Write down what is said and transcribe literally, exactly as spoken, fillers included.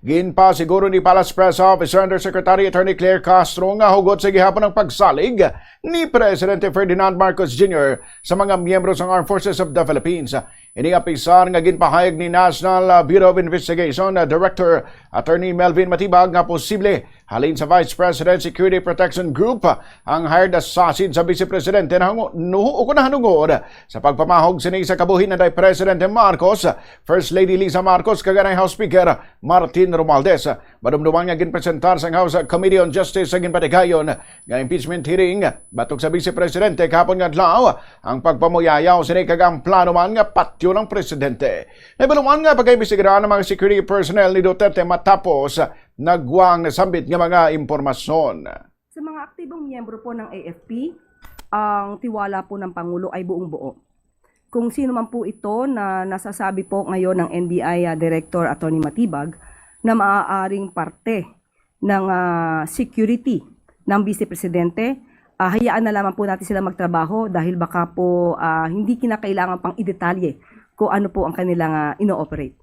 Ginpasiguro ni Palace Press Officer Undersecretary Attorney Claire Castro nga hugot sa gihapon ang pagsalig ni Presidente Ferdinand Marcos Junior sa mga miyembro sang Armed Forces of the Philippines. Ini apisar nga ginpahayag ni National Bureau of Investigation Director Attorney Melvin Matibag nga posible halin sa Vice President Security Protection Group ang hired assassin sa Vice Presidente na hangu-, nuhu-, o kung nahanungod sa pagpamahog sini sa kabuhi ni Presidente Marcos, First Lady Liza Marcos, kag anay House Speaker Martin Romualdez. Madumduman nga ginpresentar sang House Committee on Justice sa ginpatigayon nga impeachment hearing batok sa Vice Presidente kahapon nga adlaw ang pagpamuyayaw sini kag ang plano man nga patyon ang presidente. Nahibaluan nga pagaimbestigaran ang mga security personnel ni Duterte matapos nagwa ang nasambit nga mga impormasyon. Sa mga aktibong miyembro po ng A F P, ang tiwala po ng Pangulo ay buong-buo. Kung sino man po ito na nasasabi po ngayon ng N B I, ah, Director Attorney Matibag na maaaring parte ng, ah, security ng Vice Presidente, ah, hayaan na lamang po natin sila magtrabaho dahil baka po, ah, hindi kinakailangan pang idetalye kung ano po ang kanilang, ah, ino-operate.